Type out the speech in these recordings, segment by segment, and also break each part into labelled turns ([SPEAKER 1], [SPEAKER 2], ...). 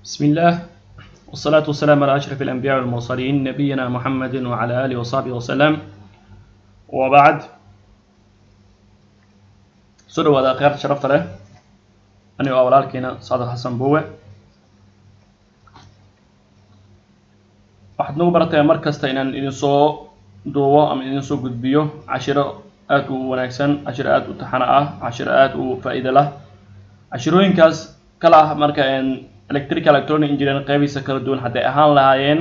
[SPEAKER 1] بسم الله والصلاة والسلام على أشرف الأنبياء والمرسلين نبينا محمد وعلى آله وصحبه وسلم وبعد. Soo dhawaada akhyaarta sharafta leh. Anigo ah walaalkiina Saadaq Xasan Buwe. Waxaad nagu baratay mar kasta inaan idin soo duubo ama idin soo gudbiyo cashiro aad u wanaagsan, cashiro aad u taxano ah, cashiro aad u faa'iido lah. Cashirooyinkaas kala ah marka electrical electronic engineering qeybihiisa kala duwan, hadday ahaan lahaayeen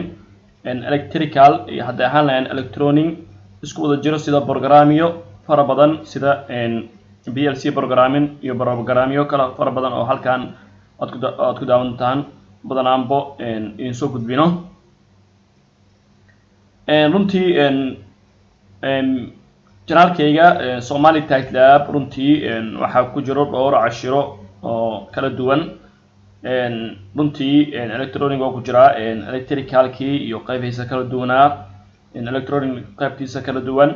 [SPEAKER 1] electrical iyo hadday ahaan lahaayeen electronic isku wada jiro, sida programyo fara badan, sida PLC programming iyo programyo kala fara badan oo halkan aad ku daawantaan badanaanbo idin soo gudbino. Runtii channelkayga Somali Tech Lab runtii waxaa ku jiro dhowr cashiro oo kala duwan. Runtii electronic waa ku jiraa, electricalkii iyo qeybihiisa kala duwanaa, electronic qeybtiisa kala duwan.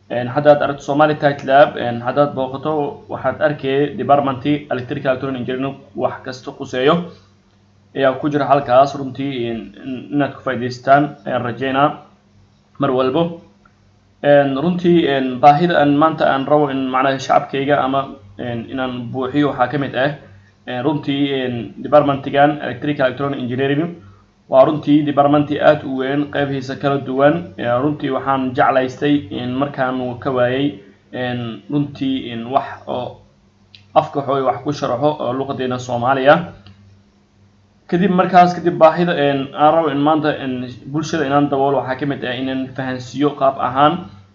[SPEAKER 1] Haddaad aragto Somali Tech Lab, haddaad booqato, waxaad arkay department electrical electronic engineering wax kasta quseeyo ayaa ku jira halkaas. Runtii inaad ku faa'iidaystaan ayaan rajeynaa mar walbo. Runtii baahida aan maanta aan rabo in macnaha shacabkayga ama inaan buuxiyo waxaa ka mid ah runtii departmentigan electrical electronic engineering. Waa runtii departmenti aad u weyn, qeybihiisa kala duwan. Runtii waxaan jeclaystay in markaan ka waayay runtii in wax oo afka xooy wax ku sharaxo oo luqadeena Soomaaliya. Kadib markaas kadib baahida aan rabo in maanta bulshada inaan daboolo waxaa ka mid ah inaan fahansiiyo qaab ahaan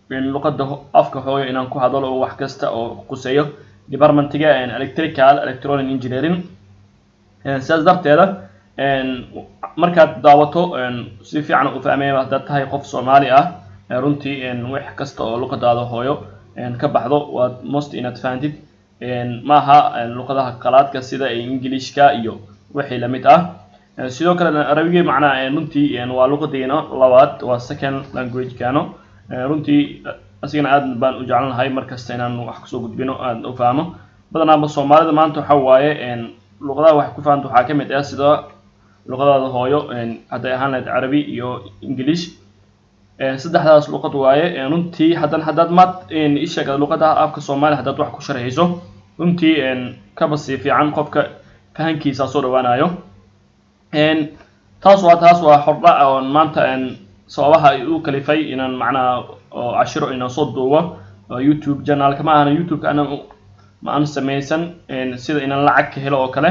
[SPEAKER 1] in luqadda afka hooyo inaan ku hadalo oo wax kasta oo quseeyo departmentiga electrical electronic engineering. Sidaas darteeda markaad daawato si fiican u fahmaya haddaad tahay qof Soomaali ah. Runtii wax kasta oo luqadaada hooyo ka baxdo waad most inaad fahantid. Maaha luqadaha qalaadka sida Englishka iyo wixii lamid ah. Sidoo kale Arabiga macnaha runtii waa luqadeena labaad, waa second language kano. Runtii asigana aad baan u jecelnahay mar kasta inaan wax kusoo gudbino, aad u fahmo. Badanaaba Soomaalida maanta waxa waaye luqadaha wax ku fahamta waxaa ka mid ah sida luqadaada hooyo, hadday ahaan lahayd Carabi iyo English, saddexdaas luqad waaye. Runtii haddana haddaad maad isheeg luqadaha afka Soomaaliya haddaad wax ku sharxayso, runtii kaba sii fiican, qofka fahankiisa soo dhawaanayo. Taas waa hordhac oon maanta sababaha ay u kalifay inaan macnaha oo cashiro inaan soo duubo YouTube channelka. Ma ahana YouTube-ka ana ma aan samaysan sida inaan lacag ka helo oo kale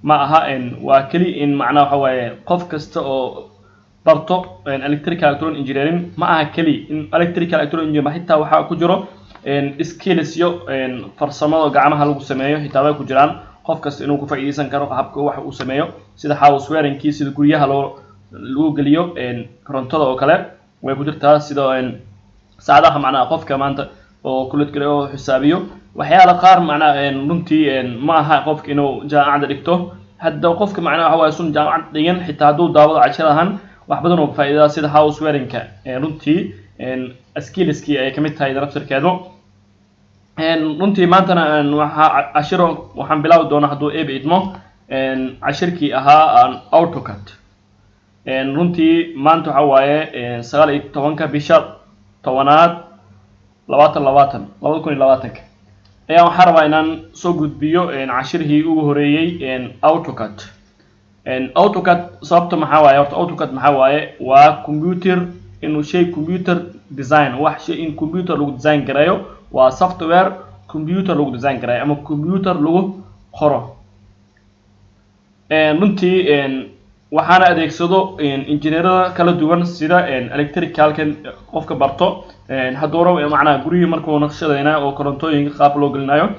[SPEAKER 1] ma aha. Waa keli in macnaha waxa waaye qof kasta oo barto electrical electronic engineering, ma aha keli in electrical electronic engineering, xitaa waxaa ku jiro skills iyo farsamada gacmaha lagu sameeyo xitaa way ku jiraan, qof kasta inuu ku faa'iideysan karo habka wax uu sameeyo, sida house wiringkii, sida guryaha loo lagu geliyo korontada oo kale way ku jirtaa, sida saacadaha macnaha qofka maanta oo kulad kale oo xisaabiyo waxyaala qaar. Macnaha runtii ma aha qofka inuu jaamacadda dhigto. Hadda qofka macnaha waxa waaye sun jaamacad dhigan, xitaa hadduu daawado casharahan wax badan oo faa'iidada, sida house wiringka, runtii skillskii ay kamid tahay nafsirkeedu. Runtii maantana waxaa cashiro waxaan bilaabi doonaa, hadduu Eebe idmo, cashirkii ahaa AutoCAD. Runtii maanta waxa waaye 19-ka bisha 10aad 2020, 2020-ka ayaa waxaan rabaa inaan soo gudbiyo cashirihii ugu horeeyey AutoCAD. AutoCAD sababta maxaa waaye? Horta AutoCAD maxaa waaye? Waa computer inuu shay computer design, wax shay in computer lagu design gareeyo. Waa software computer lagu design gareeyo ama computer lagu qoro. Runtii waxaana adeegsado injineerada kala duwan, sida electricalkan qofka barto hadduu rabo macnaha guryihii markuu naqshadaynayo oo korontooyinka qaab loo gelinayo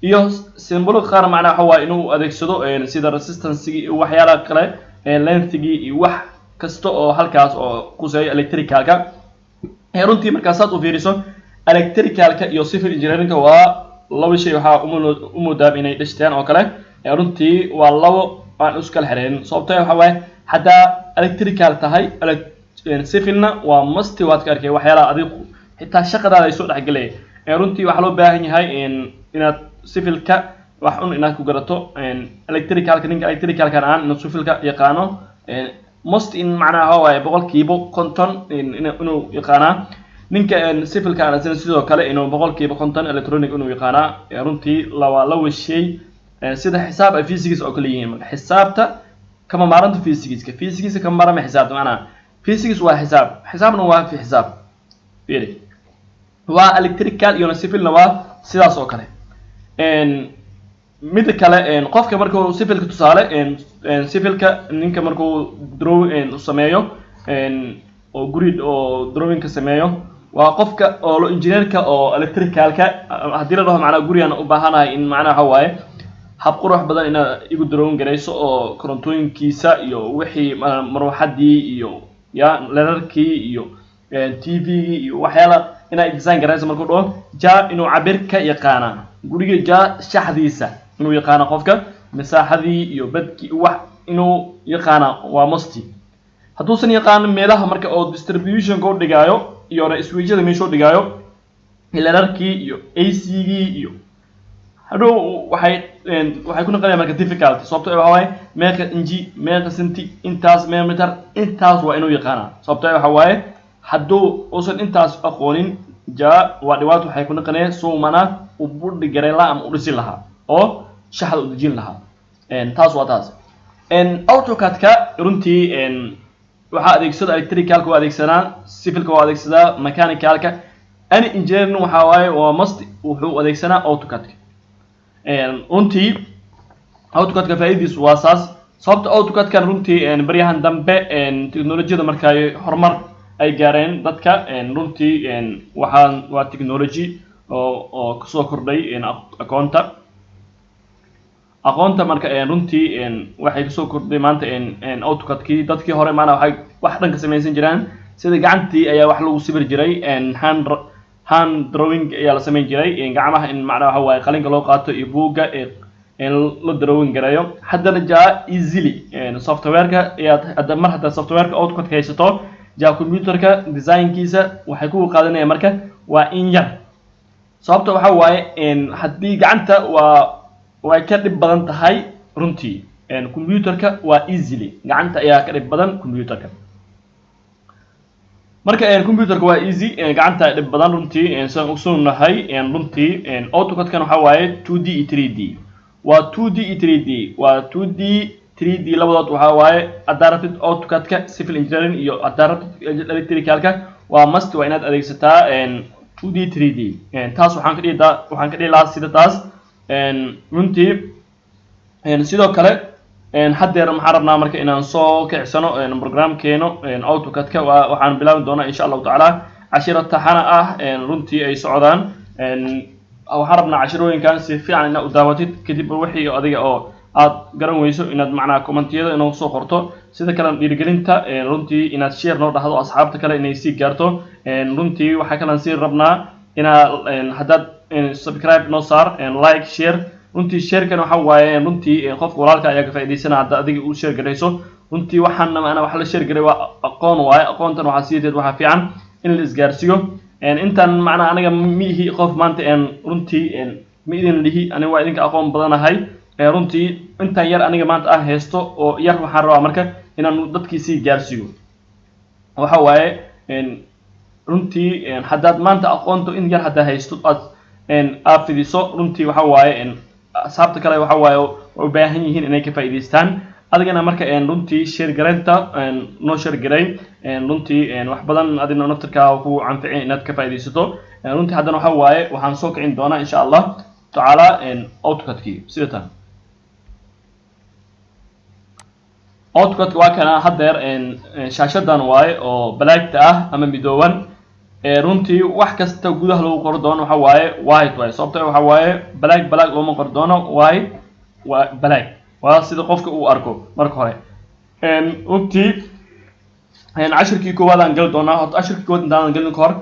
[SPEAKER 1] iyo symbolo qaar, macnaha waxa waaye inuu adeegsado sida resistancegii iyo waxyaalaha kale, lengthigii iyo wax kasta oo halkaas oo quseeyo electricalka. Runtii markaasaad u fiiriso electricalka iyo civil engineeringka waa laba shay waxaa u moodaa inay dhishteen oo kale. Runtii waa labo aan iskala xiriirin, sababtoo waxa waaye haddaa electrical tahay, civilna waa must. Waad ka arkay waxyaalaha adigu xitaa shaqadaada ay soo dhexgelaya. Runtii waxaa loo baahan yahay inaad civilka Wax un inaad ku garato electricalka, ninka electricalkan aan inuu civilka yaqaano most in macnaha waxa waaye 50% inuu yaqaanaa. Ninka civilka aan isna sidoo kale inuu 50% electronic inuu yaqaanaa. Runtii laba shay sida xisaab ay physics oo kale yihiin. Marka xisaabta kama maaranto physicska, physicska kama maarama xisaabta. Macnaha physics waa xisaab, xisaabna waa fi xisaab. Fiiri, waa electrical iyo civilna waa sidaas oo kale. Mida kale, qofka markuu civilka, tusaale, civilka ninka markuu draw sameeyo oo guri oo drawingka sameeyo, waa qofka oo engineerka oo electricalka haddii la dhaho macnaha gurigan u baahanahay in macnaha waxa waaye hab qurux badan inaad igu drawing garayso oo korontooyinkiisa iyo wixii marwaxadii iyo ya leerarkii iyo TV-gii iyo waxyaala inaad design garayso, markuu dhaho ja inuu cabir ka yaqaanaa guriga, ja shaxdiisa inuu yaqaano qofka, masaaxadii iyo badkii wax inuu yaqaana waa must. Hadduusan yaqaanin meelaha marka oo distributionka u dhigaayo iyo switchada meesha u dhigaayo, leerarkii iyo AC-gii iyo hadhow waxay ku noqonaya marka difficult. Sababto waxa waaye meeqa inji, meeqa senti, intaas meeqa mitar, intaas waa inuu yaqaanaa. Sababto waxa waaye hadduu uusan intaas aqoonin, ja waa dhibaato waxay ku noqonaya suumana u budhi garay lahaa ama u dhisi lahaa oo shaxda u dejin lahaa. Taas waa taas. AutoCAD-ka runtii waxaa adeegsada electricalka waa adeegsanaa, civilka waa adeegsadaa, mechanicalka, any engineering waxaa waaye waa must wuxuu adeegsanaa AutoCAD-ka. Runtii AutoCAD-ka faa'iidadiisu waa saas. Sababta AutoCAD-kan runtii baryahan dambe teknolojiyada markay horumar ay gaareen dadka, runtii waxaan waa technology oo kasoo kordhay aqoonta. Marka runtii waxay kasoo kordhay maanta AutoCAD-kii. Dadkii hore maana waxay wax dhan ka samaysan jiraan sida gacantii ayaa wax lagu sawir jiray, hand drawing ayaa la samayn jiray, gacmaha in macnaha waxa waaye qalinka loo qaato iyo buugga la drawing gareeyo. Haddana ja easily softwareka ayaad hadda mar haddaad softwareka AutoCAD haysato, ja computerka designkiisa waxay ku qaadanaya marka waa in yar. Sababta waxa waaye haddii gacanta waa way ka dhib badan tahay runtii, computerka waa easily, gacanta ayaa ka dhib badan computerka. Marka computerka waa easy, gacanta dhib badan runtii, sidaan ogsoonnahay. Runtii AutoCAD-kan waxa waaye 2D iyo 3D, waa 2D iyo 3D, waa 2D 3D labadood. Waxaa waaye haddaa rabtid AutoCAD-ka civil engineering iyo haddaa rabtid electricalka, waa must, waa inaad adeegsataa 2D 3D. Taas waxaan ka dhihi lahaa sida taas runtii. Sidoo kale haddeer maxaan rabnaa marka inaan soo kicsano programkeeno AutoCAD-ka. Waxaan bilaabi doonaa insha Allahu tacaala cashiro taxana ah runtii ay socdaan. Waxaan rabnaa cashirooyinkan si fiican inaad u daawatid, kadib wixii adiga oo aad garan weyso inaad macnaha commentiyada inoo soo qorto. Sida kalena dhiirigelinta runtii inaad share noo dhahdo, asxaabta kale inay sii gaarto. Runtii waxaa kalan sii rabnaa inaad haddaad subscribe noo saar, like, share. Runtii sharekan waxa waaye runtii qofka walaalka ayaa ka faa'iidaysana hadda adiga u share garayso. Runtii waxaana macnaa wax la share garay waa aqoon waaye. Aqoontan waxaa siideed waxaa fiican in la isgaarsiiyo. Intan macnaa aniga miihi qof maanta runtii ma idin lihi, aniga waa idinka aqoon badanahay. Runtii intan yar aniga maanta aan haysto oo yar waxaan rabaa marka inaan dadkii sii gaarsiiyo. Waxa waaye runtii haddaad maanta aqoonta in yar haddaa haysto aad fidiso, runtii waxa waaye asxaabta kale waxa waaye u baahan yihiin inay ka faa'iidaystaan. Adigana marka runtii share garaynta noo share garay, runtii wax badan adigna naftirkaa ku canficin inaad ka faa'iidaysato. Runtii haddana waxa waaye waxaan soo kicin doonaa insha Allah tacaala AutoCAD-kii sida tan. AutoCAD waa kana haddeer shaashadan waaye oo blackta ah ama midooban. Runtii wax kasta gudaha lagu qori doono waxa waaye white waaye. Sababta waxa waaye black black looma qori doono, white waa black, waa sida qofka uu arko marka hore. Runtii cashirkii koowaad aan gali doonaa. Horta cashirkii koowaad intaanan gelin ka hor,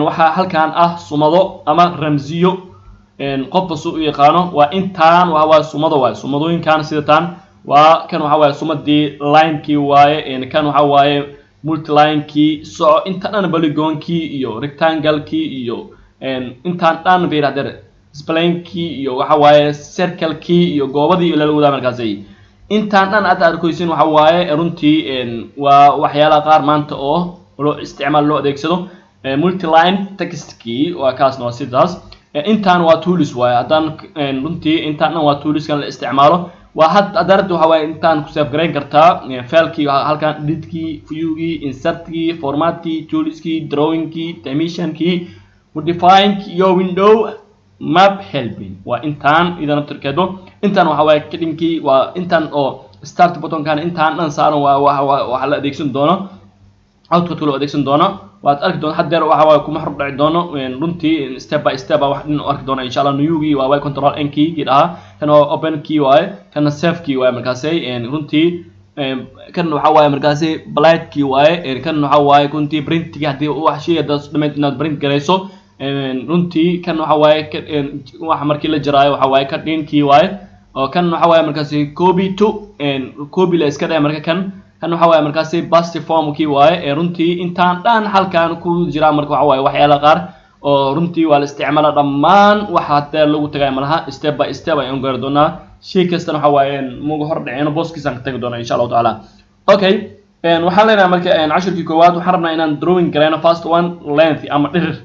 [SPEAKER 1] waxaa halkan ah sumado ama ramsiyo qofka su u yaqaano. Waa intaan waa sumado waaye, sumadooyinkan sida tan waa kan waxa waaye sumadii linekii waaye, kan waxa waaye multilinekii soco, inta dhan polygonkii iyo rectangle-kii iyo intaan dhan bay yidhahdeen. Splinekii iyo waxa waaye circlekii iyo goobadii lala wadaa markaasi. Intaan dhan aad arkaysin waxa waaye runtii waa waxyaalaha qaar maanta oo loo isticmaal, loo adeegsado. Multiline textkii waa kaasna, waa sidaas. Intaan waa tools waaye. Haddaan runtii intaan dhan waa toolskan la isticmaalo. Waa had haddaan rabti waxa waaye intaan ku save garayn kartaa filekii halkan: editkii, viewgii, insertkii, formatkii, toolskii, drawingkii, dimensionkii, modifying iyo window map helping. Waa intaan idana tirkeedo. Intaan waxa waaye cuttingkii, waa intaan oo start buttonkan intaan dhan saaran. Waa waxa la adeegsan doono, output loo adeegsan doono, waad arki doonta. Haddeer waxa waaye kuma hor dhici doono runtii, step by step baa wax dhin u arki doona insha Allah. Newgii waa way control n key kii dhahaa, kan waa open key waaye, kana save key waaye markaasay. Runtii kan waxa waaye markaasi blight key waaye, kan waxa waaye runtii printiga, haddii wax shay hadaad dhamayd inaad print garayso. Runtii kan waxa waaye waxa markii la jaraayo, waxa waaye cutting key waaye, oo kan waxa waaye markaasi copy to copy la iska dhaya. Marka kan waxa waaye markaasi paste form key waaye. Runtii intaan dhan halkan ku jira marka waxa waaye waxyaala qaar oo runtii waa la isticmaala. Dhammaan waxa hadee lagu tagay malaha, step by step ayaan gaari doonaa. Shay kastana waxa waaye muga hor dhaceyno, booskiisaan ka tagi doonaa insha Allahu tacaala. Okay, waxaan leenahay marka cashirkii koowaad waxaan rabnaa inaan drawing gareyno first one, length ama dhirir.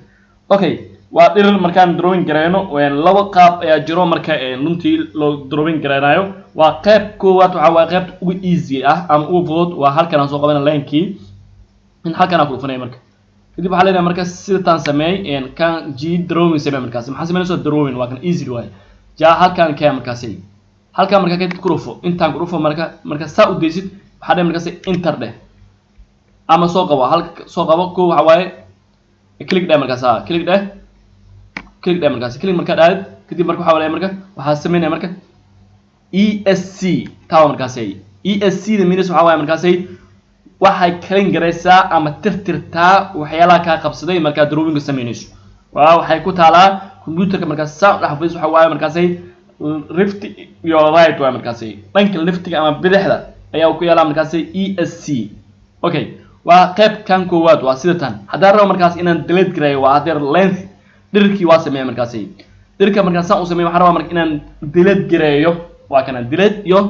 [SPEAKER 1] Okay, waa dhirir. Markaan drawing gareyno, laba qaab ayaa jiro marka runtii loo drawing gareynayo. Waa qayb koowaad, waxa waaye qaybta ugu easy ah ama ugu fudud. Waa halkan aan soo qabana linekii in halkan aan ku dhufanaya. Marka kadib waxaa leenahay marka sidataan sameey kan g drawing samee. Markaasi maxaa sameynayso? Drawing waa kan, easy waaye. Ja halkan kee markaasi, halkan marka kadib ku dhufo, intaan ku dhufo. Marka saa u daysid, waxaa dheh markaasi enter dheh ama soo qabo, halka soo qabo. Ko waxa waaye click dheh markaas, ha click dheh, click dheh markaasi. Click markaa dhaadid kadib, marka waxaa waaye marka waxaa sameynaya marka ESC taaba markaasi. ESC da minus waxaa waaye markaasi waxay kalin garaysaa ama tirtirtaa waxyaalaha kaa qabsaday markaad drawinga sameynayso. Waa waxay ku taalaa computerka markaas saa u dhex fadhiis. Waxa waaye markaasi left iyo right waaye markaasi, dhanka leftiga ama bidixda ayaa ku yaalaa markaasi ESC. Okay, waa qaybkan koowaad, waa sida tan. Haddaan rabo markaas inaan delete gareeyo, waa hadeer length dhirirkii waa sameeya markaasi. Dhirirka markaan saan u sameeyo, waxaan rabaa marka inaan delete gareeyo. Waa kana delete iyo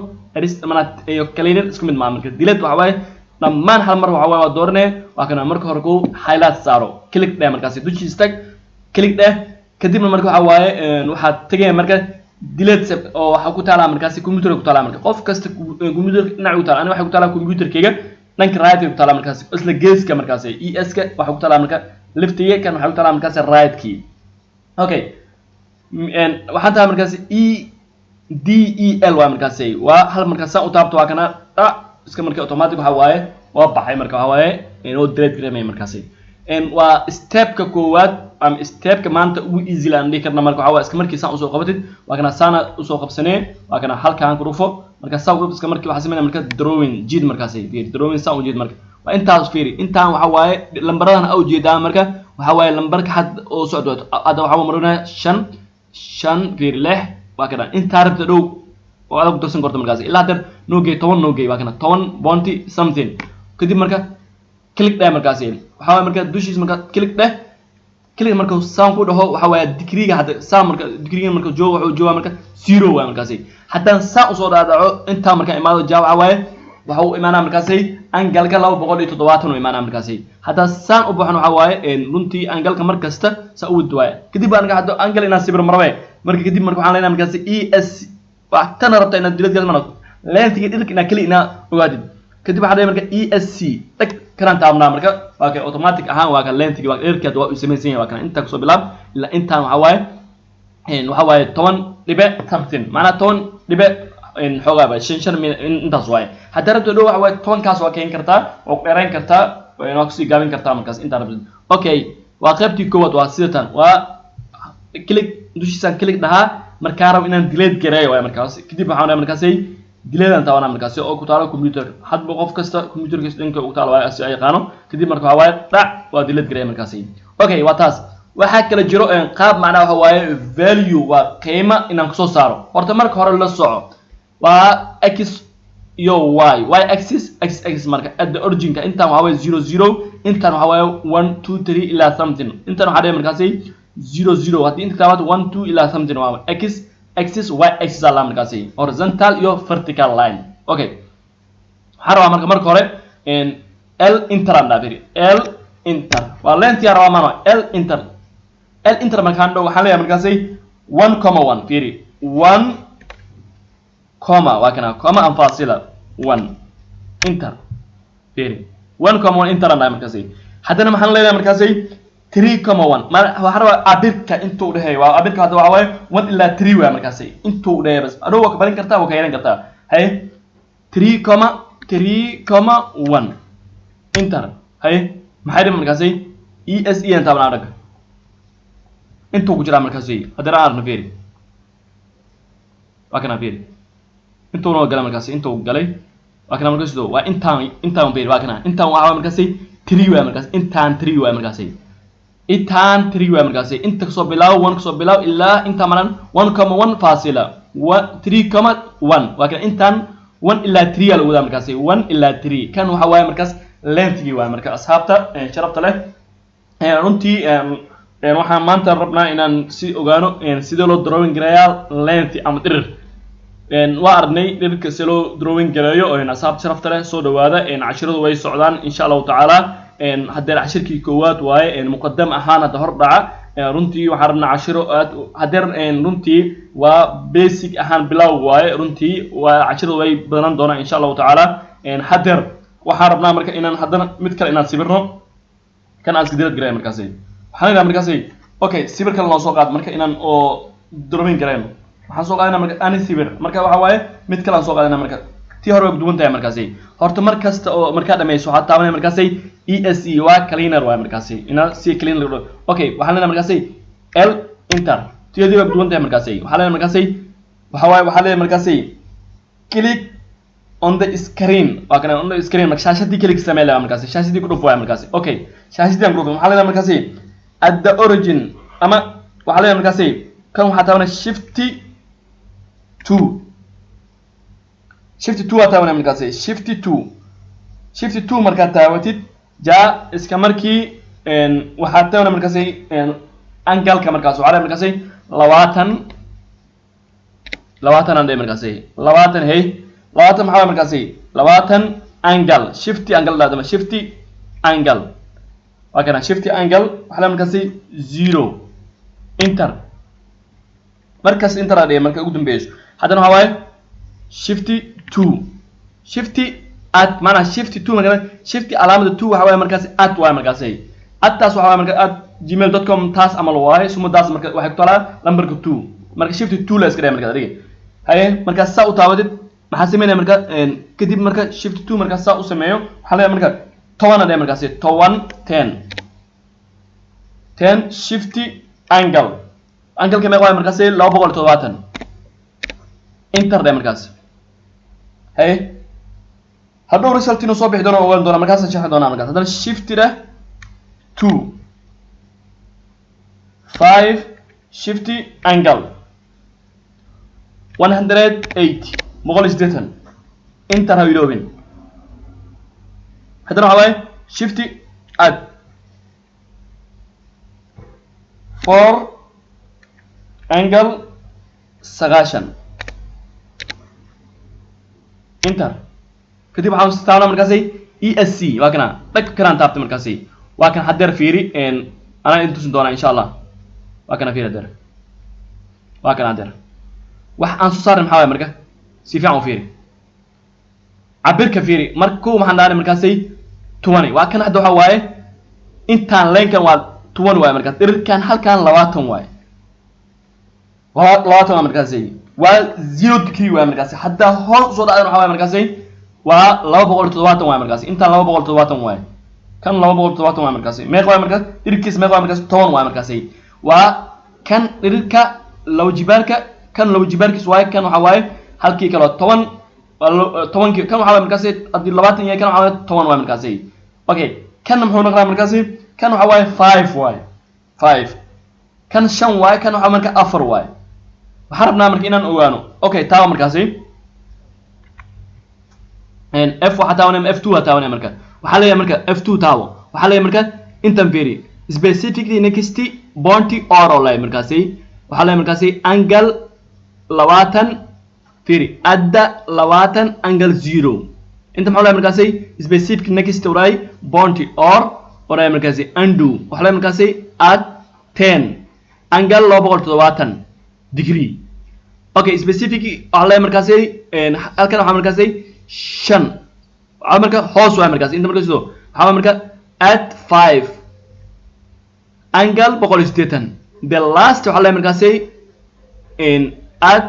[SPEAKER 1] mana iyo cleaner isku mid maa. Marka delete waxa waaye dhammaan hal mar waxa waaye waa dooranaya. Waa kana marka hore ku highlight saaro, click dheh markaasi, dushiisa tag, click dheh. Kadibna marka waxa waaye waxaad tegaya marka delete oo waxaa ku taalaa markaasi computer ku taalaa. Marka qof kasta computer dhinac ku taala, ani waxay ku taalaa computerkayga dhanka right ku taalaa markaasi, isla geeska markaasi. ES ka waxaa ku taalaa marka leftiga, kan waxay ku taalaa markaasi right key. Okay, waxaan tahay markaasi EDEL waa markaasi, waa hal markaas saan u taabto, waa kana dhac iska marka automatic waxa waaye waa baxay. Marka waxa waaye inoo delete gareemaya markaasi. Waa stepka koowaad ama stepka maanta ugu easy aan dhihi karna. Marka waxa waaye iska markii saan usoo qabatid, waa kana saana usoo qabsanee, waa kana halkaan ku dhufo. Marka saan ku dhufo, iska markii waxaa sameynaya marka drawing jiid markaasi. Fiiri, drawing saan u jiid. Marka waa intaas. Fiiri, intaan waxa waaye lambaradan a ujeedaa. Marka waxa waaye lambarka had oo socdo hadda waxaa marinaya shan shan, fiiri, lix. Waa kana intaa rabta dhow oo adag ku darsan karto markaasi. Ilaa hadeer noo geey 10, noo geey. Waa kana 10 point something. Kadib marka click dheh markaasi, waxa waaye marka dushiis marka click dheh. Click marka saan ku dhaho, waxa waaye degreega hadda saan marka degreega marka joogo, wuxuu joogaa marka zero waaye markaasi. Haddaan saan usoo dhaadhaco, intaa marka imaado ja waxa waaye waxa uu imaanaa markaasi angalka 270 uu imaanaa markaasi. Haddaan saan u baxno, waxa waaye runtii angalka mar kasta saa u wadi waaye. Kadib aniga hadda angal inaan sibir marbe. Marka kadib marka waxaan leenahay markaasi ES wax tana rabta inaad dilad galmano lengthiga dhirka inaad keli inaa ogaatid. Kadib waxaa leeyahay marka ESC dhag kanaan taabnaa. Marka waa kay automatic ahaan, waa kan lengthigi, waa dhirka waa uu samaysan yahay. Waa kan intaa kusoo bilaab ilaa intaan waxa waaye 10 dhibic something, macnaa 10 dhibic xoogaa ba shan shan intaas waaye. Haddii rabto dhow waxa waaye 10-kaas waa keeni kartaa, waa ku dheerayn kartaa, waa kusii gaabin kartaa markaas intaa rabtid. Okay, waa qaybtii koowaad, waa sida tan. Waa click dushiisaan click dhahaa markaa rabo inaan delete gareeyo waaye markaas. Kadib waxaan dhahay markaasay delete aan taabanaa markaasi oo ku taalo computer. Hadba qof kasta computerkiisa dhanka ugu taalo waaye asi ay yaqaano. Kadib marka waxaa waaye dhac, waa delete gareeya markaasi. Okay, waa taas. Waxaa kala jiro qaab macnaha waxa waaye value, waa qiimo inaan kusoo saaro. Horta marka hore la soco, waa x iyo y, y axis, x axis. Marka at the originka intaan waxaa waaye zero zero, intaan waxaa waaye one two three ilaa something. Intaan waxaa dhahay markaasi Zero zero haddii inta taabato, one, two ilaa something waa x axis, y axis aa markaasi, horizontal iyo vertical line. Okay, waxaan rabaa marka hore L enter aan dhaafiri. L enter waa length yaa rabaa maano. L enter, L enter markaan dhow, waxaan leeyahay markaasi one comma one. Fiiri, one comma, waa kana comma and fasila, one, enter. Fiiri, one comma one, enter aan dhahay markaasi. Haddana maxaan leeyahay markaasi? Three comma one. Ma waxaan rabaa cabirka intuu udhexeeyo. Waa cabirka hadda waxaa waaye one ilaa three waay markaasi intuu udhexeeyo. Bas adhow waa ka barin kartaa, waa ka yaran kartaa. Haye, three comma, three comma one, enter. Haye, maxay dhiman markaasi? E S E an taaban arag intuu ku jiraa markaasi. Haddana aan aragno, fiiri, waa kana. Fiiri, intuu noo galay markaasi, intuu galay waa kana markaasi. Waa intaan, intaan. Fiiri, waa kana intaan. Waxaa markaasi three waay markaasi. Intaan three waay markaasi, intaan three waay markaasi. Inta kasoo bilaabo, one kasoo bilaabo ilaa intaa maran, one comma one fasila one, three comma one. Waa kana intaan one ilaa three aa lagu wadaa markaasi, one ilaa three. Kan waxa waaye markaas lengthgii waay. Marka asxaabta sharafta leh, runtii waxaan maanta rabnaa inaan si ogaano sidee loo drawing gareeyaa length ama dhirir. Waa aragnay dhirirka si loo drawing gareeyo. Asxaabta sharafta leh, soo dhawaada. Cashiradu way socdaan insha Allahu tacaala. Haddee cashirkii koowaad waaye, muqadam ahaan hadda hor dhaca. Runtii waxaan rabnaa cashiro aad hadeer. Runtii waa basic ahaan, bilow waaye. Runtii waa cashiradu way badanaan doonaan insha Allahu tacaala. Hadeer waxaan rabnaa marka inaan haddana mid kale inaan sibirno. Kan aan iska dilad gareeya markaasi. Waxaan leedahay markaasi, okay, sibir kale noo soo qaad. Marka inaan oo drawing gareyno, waxaan soo qaadana marka ani sibir. Marka waxa waaye mid kale aan soo qaadana. Marka tii hore way kuduwan tahay markaasi. Horta mar kasta oo markaa dhameyso, waxaad taabanaya markaasi E S E, waa cleaner waay markaasi, inaa si cleaner lagu. Okay, waxaan leenahay markaasi L enter. Tiyadii way kuduwan tahay markaasi. Waxaan leenahay markaasi, waxa waaye, waxaa leeyahay markaasi click on the screen. Waa kana on the screen. Marka shaashadii click samee leeyahay markaasi, shaashadii ku dhuf waay markaasi. Okay, shaashadii aan ku dhufay. Waxaa leeyahay markaasi at the origin, ama waxaa leeyahay markaasi kan waxaa taabanaya shift two. Shift two waa taabanaya markaasi. Shift two, shift two markaad taabatid, ja iska markii waxaad taabanaya markaasi angalka. Markaas waxaa leeyahay markaasi 20, 20 aan dhahay markaasi, 20. Hey, 20 maxaa waay markaasi? 20 angle, shift angle dhaadama, shift angle waa kana. Shift angle waxaa leeyahay markaasi zero, enter. Markaas enter aa dhigay. Marka ugu dambeyso haddana waxaa waaye shift two, shift at, maanaa shift two. Marka shift calaamada two waxa waaye markaasi at waaye markaasi. At-taas waxa waaye marka @gmail.com taas amal waaye sumadaas. Marka waxay ku talaa lambarka two. Marka shift two la iska dhigay markaas adiga. Haye, markaas saa u taabatid, maxaa sameynaya marka kadib? Marka shift two markaas saa u sameeyo, waxaa leeyahay marka 10 a dheh markaasi, 10, 10, 10, shift angle. Angleka meeqa waay markaasi? 270, enter dheh markaasi. Haye, hadhow result inuu soo bixi doono ogaan doona, markaasaan sharxi doonaa markaas. Haddana shift dheh two, five, shift angle 180, 180, enter. Ha iloobin. Haddana waxaa waaye shift at four, angle 90, enter. Kadib waxaan taabnaa markaasi E S C. Waa kana dhag kanaan taabtay markaasi, waa kan. Hadeer fiiri, anaa idin tusin doonaa insha Allah. Waa kana, fiiri hadeer, waa kana hadeer. Wax aan soo saarnay maxaa waay? Marka si fiican u fiiri cabirka. Fiiri, marka kow maxaan dhahnay markaasi? 20 waa kan. Hadda waxa waaye intaan line-kan waa 20 waaye markaas. Dhirirkan halkan 20 waaye, waa 20 waa markaasi, waa 0 degree waaye markaasi. Haddaa hoos usoo dhacdan waxa waaye markaasi waa 270 waaye markaasi. Intaan 270 waaye, kan 270 waaye markaasi. Meeqa waaye markaas dhirirkiis? Meeqa waaye markaasi? 10 waaye markaasi. Waa kan dhirirka laba jibaarka, kan laba jibaarkiis waaye. Kan waxa waaye halkii kaloo 10, 10-kii. Kan waxa waaye markaasi haddii 20 yahay, kan waxa waaye 10 waaye markaasi. Okay, kanna muxuu noqonaa markaasi? Kan waxa waaye five waaye, five. Kan shan waaye, kan waxa marka afar waaye. Waxaan rabnaa marka inaan ogaano. Okay, taaba markaasi F waxaa taabanaya, F two waa taabanaya. Marka waxaa leeyahay marka F two taabo. Waxaa leeyahay marka intan fiiri. Specifically next point or oo leeyahay markaasi, waxaa leeyahay markaasi angle 20, fiiri, adda 20 angle 0. Inta maxaa leeyahay markaasi? Specific next oray point or oray markaasi undo, waxaa leeyahay markaasi add 10 angle 270 degree. Okay, specific waxaa leeyahay markaasi halkan waxaa markaasi 5, waxaa marka hoos waay markaasi. Inta markaasi waxaa marka add 5 angle 180. The last waxaa leeyahay markaasi add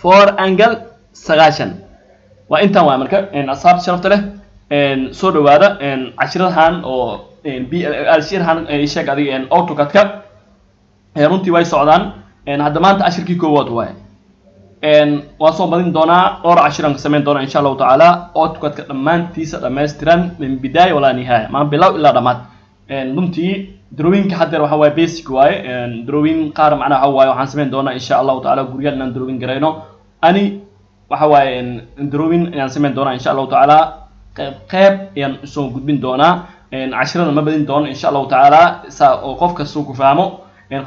[SPEAKER 1] 4 angle 90. Waa intaan waay. Marka asxaabta sharafta leh, soo dhawaada. Cashirahan oo b cashirahan sheeg adiga AutoCAD-ka runtii way socdaan. Hadda maanta cashirkii koowaad waaye. Waan soo badin doonaa, dhowr cashiraan ka samayn doonaa insha Allahu tacaala AutoCAD-ka dhammaantiisa dhammaystiran, min bidaaya walaa nihaaya, maa bilow ilaa dhammaad. Runtii drawingka haddeer waxa waaye basic waaye. Drawing qaar macnaha waxa waaye waxaan samayn doonaa insha Allahu tacaala guryaal inaan drawing garayno. Ani waxa waaye drawing ayaan samayn doonaa insha Allahu tacaala, qeyb qeyb ayaan usoo gudbin doonaa. Cashirada ma badin doono insha Allahu tacaala, saa oo qof kastuu ku fahmo,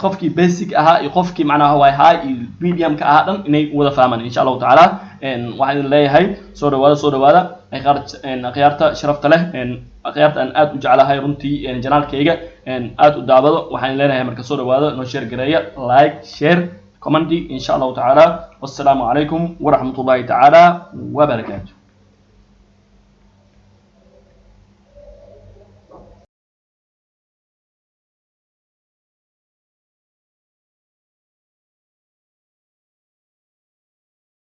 [SPEAKER 1] qofkii basic ahaa iyo qofkii macnaha waay high iyo medium ka ahaa dhan inay wada fahmaan insha Allahu tacaala. Waxaan idin leeyahay soo dhawaada, soo dhawaada, akhyaarta sharafta leh, akhyaarta aan aad u jeclahay runtii, channelkayga aad u daawado. Waxaan leenahay marka soo dhawaada, noo share gareeya, like, share, comment insha Allahu tacaala. Wassalaamu calaykum waraxmat ullahi tacaala wabarakaatu.